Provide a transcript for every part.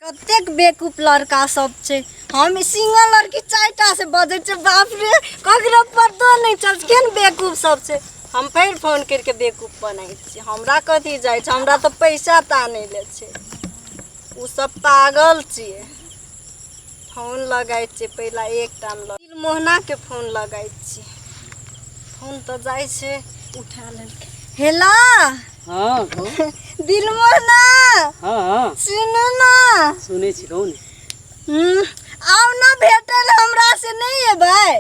कतेक बेकूफ लड़का सब छै। हम सिंगल लड़की 4टा से बजै छै, बाप रे ककरो पतो नहि चल केहन बेकूफ सब छै। हम फेर फोन करिके बेकूफ बनाइ छियै, हमरा कथी जाइ छै, हमरा तऽ पैसा ता नहि लै छै, ओ सब पागल छियै। फोन लगाइ छियै पहिला एकटा मोहनाके फोन लगाइ छियै, फोन तऽ जाइ छै उठा लेलकै। हेलो हाँ कहू। दिल मोहना। हाँ हाँ सुनू ना। सुनै छी, कहू ने। आउ ना भेटल हमरा से नहीं एबै?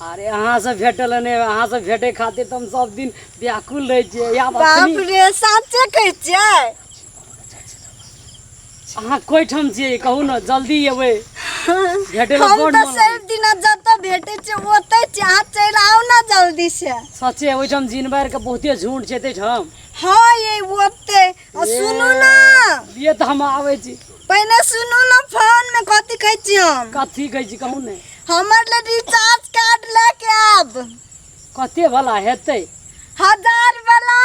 अरे अहाँ से भेटल नहि, अहाँ से भेटै खातिर तऽ हम सब दिन व्याकुल रहै छियै। आब बाप अखनी रे साचे कहै छियै? अहाँ कोइठाम छियै कहू ने, जल्दी एबै भेटै लए। हम बड़ तऽ मन सब दिना जतऽ भेटै छियै ओतै छियै, अहाँ चलि आउ ना जल्दी से। सचे ओहिठाम जिनबार के बहुते झुंड छै ताहिठाम? हाँ ये ओतै। आ सुनू ना। लिए तऽ हम आबै छी। पहिने सुनू ना, फोन में कथी कहै छी हम? कथी कहै छी कहू ने। हमर ले रिचार्ज कार्ड लए के आब। कते वाला हेतै? 1000 वाला।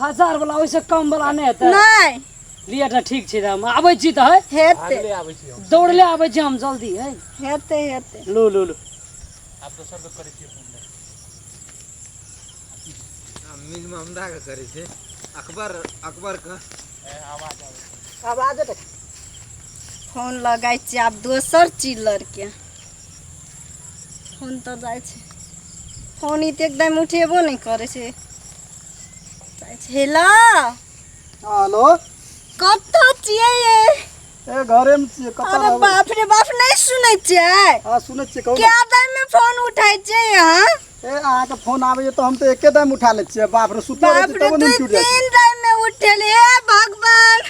1000 वाला? ओहिसँ कम वाला नहि हेतै? नहि। लिअ तऽ ठीक छै, तऽ हम आबै छी तऽ है। हेतै। दौड़ले आबै छी हम जल्दी है। हेतै हेतै। लू लू लू। मिल में हमरा के करै छै अकबर अकबर के आवाज। फोन लगाइ छियै आब दोसर चिल्लर के। फोन तऽ जाइ छै, फोन ई तऽ एकदम उठेबो नहि करै छै। जाइ छै। हेलो। हेलो। कतऽ छियै ये? ए घरे में छियै, कतऽ अरे रहबै? बाप रे बाप, नहि सुनै छियै? हाँ सुनै छियै, कहू क्या दाम में फोन उठाइ छियै अहाँ? ने। ए अहाँके फोन आबैए तऽ हम तऽ एके दाम उठा लै छियै। बाप रे सुतलो रहै बाप छी रे तबो दू नींद टूटि जाइ छै। तीन टाइम में उठेली। हे भगवान।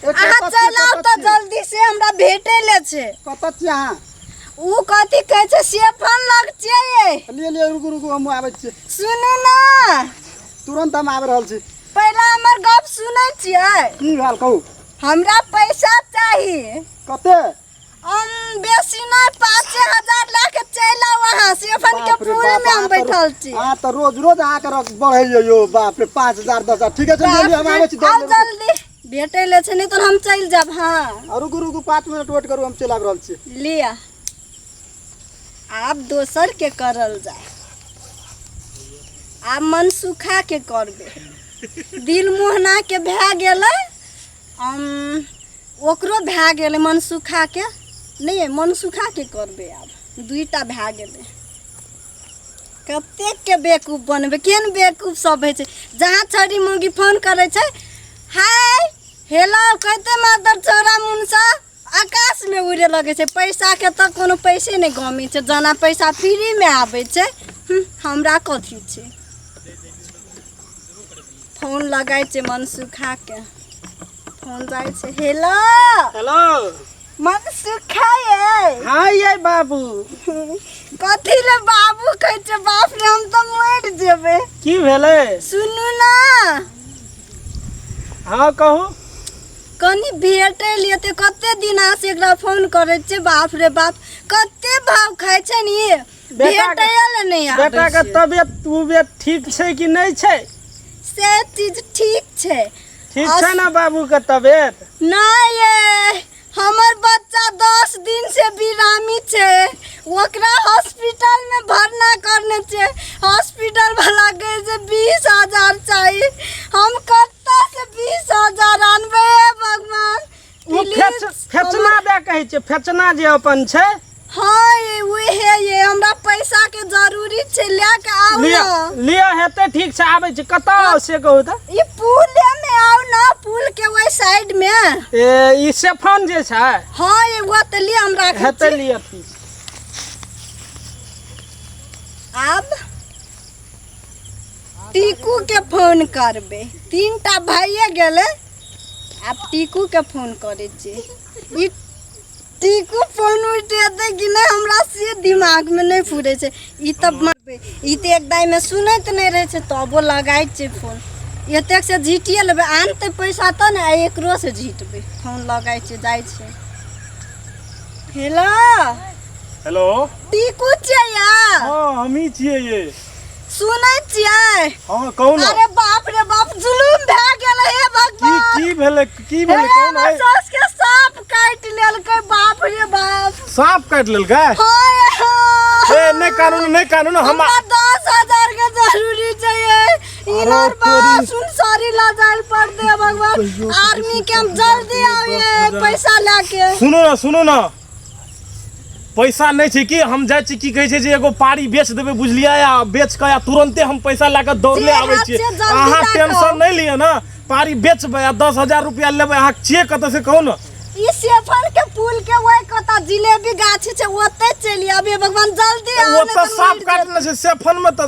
ए, अहाँ कतऽ छियै, चलि आउ कतऽ तऽ छियै? जल्दी से, हमरा भेटै ले छै। कतऽ छियै अहाँ? ओ कथी कहै छै सेफन लग छियै ये। लिए लिए, रुकू रुकू, हम आबै छियै। सुनू ना। तुरंत हम आबि रहल छी। पहिला हमर गप सुनै छियै? की भेल कहू। हमरा पैसा चाही। कते? हम बेसी नहि, 5000 लए के चलि आउ अहाँ सेफन के बाप रे पुल बाप, में हम अहाँ तऽ बैठल छी। अहाँ तऽ रोज रोज अहाँके रख बढ़ैए यौ। बाप रे 5000 10,000। ठीक छै, बाप लिए हम रे, आबै छी। आउ जल्दी, भेटै ले छै, नहि तऽ हम चलि जायब। हाँ आ, रुकू रुकू, 5 मिनट वेट करू, हम चलि आबि रहल छी। लिअ, आब दोसर के करल जाय। आब मन सुखा के करबै। दिल मोहना के भए गेलै, ओकरो भए गेलै मन सुखा के। नहि, मन सुखा के करबै। आब दुईटा भए गेलै। कतेक के बेकूफ बनबै? केहन बेकूफ सब होइ छै, जहाँ छड़ी मौगी फोन करै छै हाय हेलो कहिते मातर छोरा मुनसा आकाशमे उड़े लगै छै। पैसाके तऽ कोनो पैसे नहि गमै छै, जेना पैसा फ्रीमे आबै छै। हमरा कथी छै? फोन लगाइ छै मन सुखाके। फोन जाइ छै। हेलो। हेलो। मन सुखा ये। हाँ ये बाबू। कथी ले बाबू कहै छै? बाप रे, हम तऽ मरि जेबै। की भेलै? सुनू ना। हाँ कहू। कनि भेटै लिए तऽ कते दिन अहाँ से एकरा फोन करै छियै। बाप रे बाप, कते भाव खाइ छै ने ई। बेटा के- भेटैए लए नहि आबै बेटा के छै। तबियत उबियत ठीक छै कि नहि छै? से चीज ठीक छै। ठीक छै ने बाबू के तबियत? नहि ये, हमर बच्चा 10 दिन से बिरामी छै, ओकरा हॉस्पिटल में भरना करने छै। हॉस्पिटल वाला कहै छै 20,000 चाही। हम कतऽ से 20,000 आनबै? हे भगवान। ओ प्लीज, फेचना दए कहै छै, फेचना जे अपन छै। हाँ ये उहे ये, हमरा पैसा के जरूरी छै, लए के आउ लिअ ना। लिअ, हेतै। ठीक छै, आबै छै। कतऽ आउ से कहू तऽ। ई पुले में आउ ना, पुल के ओहि साइड में। ए ई सेफन जे छै? हाँ ये वो तऽ लिअ, हम राखै हेतै छी। लिअ, ठीक। आब टीकू के फोन करबै। 3टा भाइये गेलै, आब टीकू के फोन करै छियै। ई टीकू फोन उठेतै कि नहि, हमरा से दिमागमे नहि फुरै छै। ई तऽ मारबै, ई तऽ एक दाइमे सुनैत नहि रहै छै, तबो लगाइ छै फोन। एतेक से झीटिए लेबै, आनतै पैसा तऽ ने। आ एकरो से झीटबै। फोन लगाइ छै, जाइ छै। हेलो। हेलो। टीकू छियै या? हाँ हमही छियै ये। सुनै छियै? हाँ, कहू ने। अरे बाप रे बाप, जुलुम भए गेल हे की भगवान। की भेलै, की भेलै? हे, कौन हमर है? सास के सांप काटि लेलकै, बाप रे बाप। सांप काटि लेलकै? हाय हाय। ए नहि कानू ने, नहि कानू ने, हम हमरा 10,000 के जरूरी छै। इनर तोरी। सुनसरी ला जाय पड़ते भगवान। आर्मी के हम जल्दी आबिए पैसा लए के। सुनू ने, सुनू ने, पैसा नहि छै की? हम जाइ छी, की कहै छै जे एगो पारी बेच देबै, बुझलियै? आ बेच कऽ आ तुरन्ते हम पैसा लए कऽ दौड़ले जे आबै हाथ छियै। से जल्दी अहाँ लए कऽ टेंशन आउ। नहि लिअ ने, पारी बेचबै आ 10,000 रुपया लेबै। अहाँ छियै कतऽ से कहू ने। ई सेफल के पुल के ओहि कतऽ जिलेबी गाछी छै, ओतै चलि आबिए भगवान, जल्दी आउ। ओतऽ सांप काटने छै सेफन में, तऽ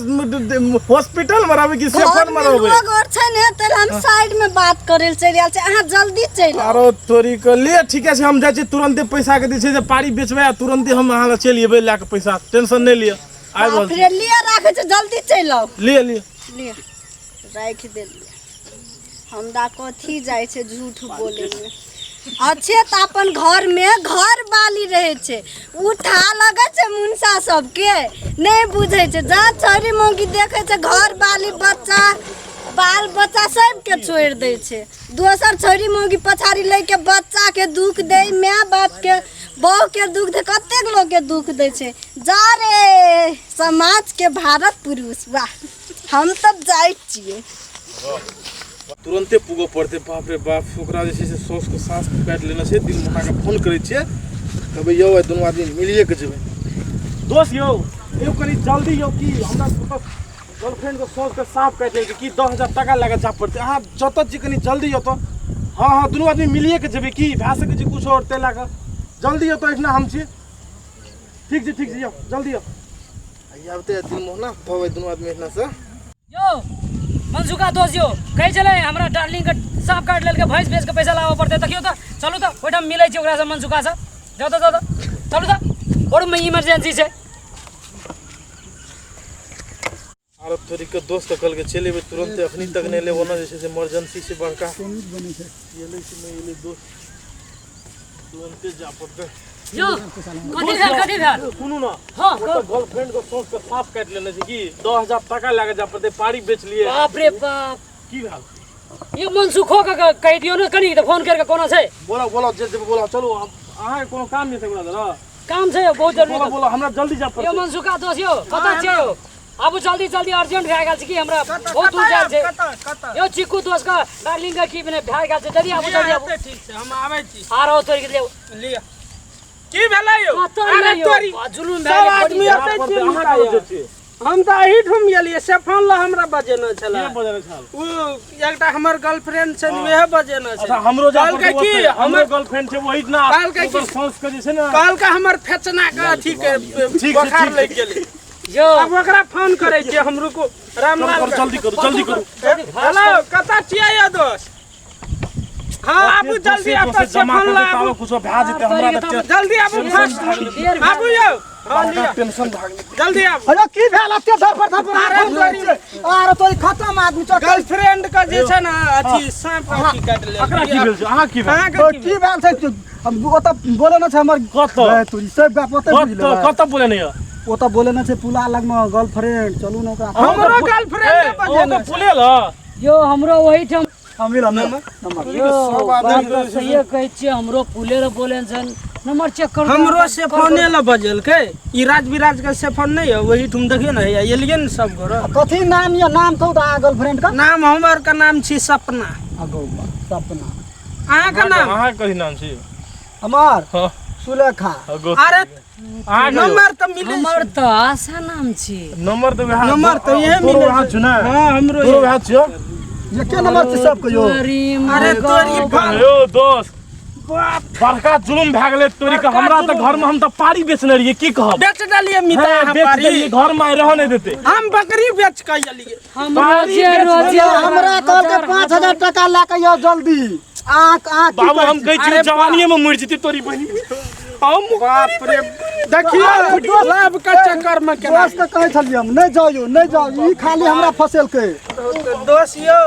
हॉस्पिटल में रहबै कि सेफन में रहबै? लोग और छै ने, तऽ हम साइड में बात करे लए चलि आयल छै, अहाँ जल्दी चलि आउ। आरो तोरी के लिए ठीके छै, हम जाइ छी तुरन्ते। पैसा के जे छै से पारी बेचबै आ तुरन्ते हम अहाँ लग चलि एबै लए कऽ पैसा। टेंशन नहि लिअ, आबि रहल बाप रे, लिअ, राखै छै, जल्दी चलि आउ। छी। लिअ, लिअ। लिअ, राखि देलियै। हमरा कथी जाइ छै झूठ बोलैमे? अच्छे तऽ अपन घरमे घर बाली रहै छै, उठा लगै छै मुनसा सबके, नहि बुझै छै। जा छौरी मौगी देखै छै, घर बाली बच्चा बाल बच्चा सबके छोड़ि दै छै, दोसर छौरी मौगी पछाड़ी लैके बच्चाके दुख दै, माय बापके बहूके दुख दै, कतेक लोकके दुख दै छै। जा रे समाजके भारत पुरुष, वाह! हम तऽ जाइ छियै। तुरन्ते पुगऽ पड़तै। बाप रे बाप, ओकरा जे छै से साउसके साँस काटि लेने छै। दिन मोटाके फोन करै छियै, कहबै यौ आइ दुनू आदमी मिलिए के जेबै। दोस्त यौ, यौ कनि जल्दी यौ, की हमरा गर्लफ्रेंडके साउसके साँप काटि लेलकै की, 10,000 टाका लए कऽ जाय पड़तै। अहाँ जतऽ छी कनि जल्दी यौ तऽ। हँ हँ, दुनू आदमी मिलिए के जेबै की, भए सकै छै किछु आओर, ताहि लए कऽ जल्दी यौ तऽ, एहिठिना हम छी। ठीक छै, ठीक छै यौ, जल्दी यौ। आबते दिन मोहना तब दुनू आदमी एहिठिना से। यो मनसुखा दोस्त यो, कहै छलै हमरा डार्लिंग के सांप काटि लेलकै, भैंस बेच के पैसा लाबऽ पड़तै। देखियौ तऽ, चलू तऽ ओहिठाम मिलै छै ओकरासँ, मनसुखासँ। जाउ तऽ, जाउ तऽ, चलू तऽ, बड़ इमरजेंसी छै। आरो तोरी के, दोस्त कहलकै चलि एबै तुरन्ते, अखनी तक नहि एलै। ओना जे छै से इमरजेंसी छै बड़का। एलै कि नहि एलै दोस्त? तुरन्ते जाय पड़तै। यो कथी भेल, कथी भेल? सुनू ने। हँ। ओतऽ गर्लफ्रेंड के साउस के साँप काटि लेने छै की, 10,000 टाका लए कऽ जाय पड़तै, पारी बेच लिए। बाप रे बाप। की भेल? यो मनसुखो के कहि दियौ ने कनि तऽ फोन करि कऽ, कोना छै। बोला, बोला, जे जेबै बोला, चलू। आब अहाँके कोनो काम नहि छै ओकरा दादा? काम छै बहुत जरूरी। बोला, बोला, हमरा जल्दी जाय यो पड़तै। मनसुखा दोस्त यो, कतऽ छियै यौ? आबू जल्दी जल्दी, अर्जेंट भए गेल छै कि, हमरा बहुत दूर जाय छै। कतऽ, कतऽ? यौ चिक्कू दोस्त के डार्लिंग के की भेलै, भए गेल छै, जल्दी आबू, जल्दी आबू। ठीक छै, हम आबै छी। आ रहो, तोड़ि के लियौ। लिअ, की भेलै यौ? कतऽ? अरे यौ तोरी, जुलुम भए सब गेल। आदमी जाय एतै पड़तै। छी। अहाँ कतऽ जाइ छियै? हम तऽ एहिठाम गेलियै, सेफान लए हमरा बजेने छलै। के बजेने छल? ओ एकटा हमर गर्लफ्रेंड छै ने, वएह बजेने छै। अच्छा, हमरो जाय कहलकै पड़तै की ओतै। हमरो हमर गर्लफ्रेंड छै वही ना। कहलकै ओकर साउस के जे छै ने। कहलकै हमर फेचना के अथी के ठीक छै, बोखार ठीक छै। लागि गेलै। यौ आब ओकरा फोन करै छियै हम, रुकू रामलाल करू, के। जल्दी करू, जल्दी करू। हेलो, कतऽ छियै यौ दोस्त? हाँ, आबू जल्दी, एतऽ जमा सेफान कर लए देतै, आबू। कुछो भए जेतै हमरा तऽ जल्दी आबू, फास्ट आबू यौ। हाँ लिअ, टेंशन भए गेलै। जल्दी आबू। अरे की भेल एते धरफड़ धरफड़? अरे फोन करै छियै। आरो तोरी, खतम आदमी चल। गर्लफ्रेंड के जे छै ने अथी साँप अथी काटि लेलकै। अकरा की भेल छै? अहाँ की भेल? अहाँके ओ की की भेल छै? अब ओतऽ बोले न छै हमर। कतऽ? ए, तोरी सब गप ओतऽ बुझि कतऽ? लेबै। कतऽ बोले नहि यऽ? ओतऽ बोले न छै पुला लगमे गर्लफ्रेंड, चलू ने ओकरा। हमरो गर्लफ्रेंड के बजेने ओ पुले ल। यो हमरो ओहिठाम। हम मिलब नंबर। यो बात तऽ सहिए कहै छियै, हमरो पुले र बोले छन। नंबर चेक करू। हमरो से फोने लए बजेलकै। ई राज विराज के से फोन नहीं है, वही तुम देखियो ने, हैया एलियै ने सब गोरे। कथी नाम यऽ? नाम कहू तऽ अहाँ गर्लफ्रेंड का। नाम, हमर के नाम छी सपना। अगौ बा, सपना। अहाँ के नाम? अहाँ कथी नाम छी? हमर हाँ। सुलेखा। अगो। अरे अहाँ के नंबर तऽ मिलै हमर तऽ आशा नाम छी। नंबर तऽ वएह। नंबर तऽ इहे तोरो मिलै वएह छै। छौ ने? हाँ, हमरो तोरो इहे। वएह छियौ। एके नंबर छै सबके यौ। अरे तोरी बाप। यौ दोस्त, बाप। बड़का जुलुम भए गेलै तोरी के। हमरा तऽ घर में हम तऽ पारी बेचने रहियै, की कहब। बेच देलियै मिता हें, अहाँ बेच पारी। देलियै, घर में आइ रहऽ नहि देतै। हम बकरी बेच के एलियै। हम रोजे रोजे हमरा कहलकै 5,000 टका लए कऽ यौ जल्दी। अहाँ अहाँ की बाबू, हम करै छी? कहै छियै जवानीये में मरि जेतै तोरी बहिन। हम बाप रे, देखियो लाभ के चक्कर में केना। दोस्त के कहै छलियै हम, नहि जाउ यौ, नहि जाउ, ई खाली हमरा फसेलकै। दोस्त यौ,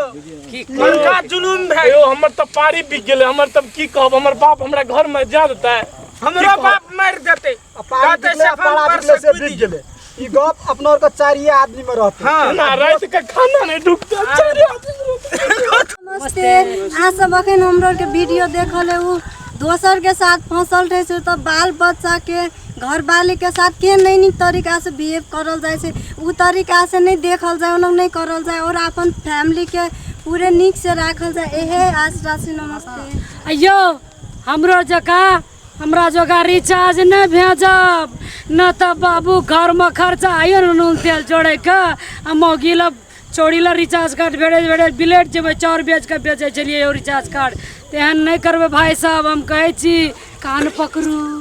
बड़का जुलुम भए यौ, हमर तऽ पारी बिक गेलै। हमर तब की कहब, हमर बाप हमरा घर में जा देतै? हमरो बाप मारि देतै। पारी कहतै बिकलै, से पारा पर बिकलै, से से कूदि बिक गेलै। ई गप अपना और के चारिये आदमी में रहते। हाँ ना रात के खाना नहीं ढुकते चारे आदमी। नमस्ते, अहाँ सब अखन हमरो के वीडियो देखल है, उ दोसर के साथ फंसल रहे छै तऽ बाल बच्चा के घर वाले के साथ के नहीं नीक तरीका से बिहेव करल जाइ छै, उ तरीका से नहीं देखल जाय, ओना नहीं करल जाय और अपन फैमिली के पूरे नीक से राखल जाय, एहे आश राशि। नमस्ते। अयो हमरो जकाँ हमरा जोगा रिचार्ज नहि भेजब न तऽ बाबू घरमे खर्चा आइयो ने नून तेल जोड़ैके आ मौगी लए चोरी लए रिचार्ज कार्ड भेटैत भेटैत बिलटि जेबै, चाउर बेच कऽ बेचै छलियै यौ रिचार्ज कार्ड। तेहन नहि करबै भाय साहब, हम कहै छी कान पकड़ू।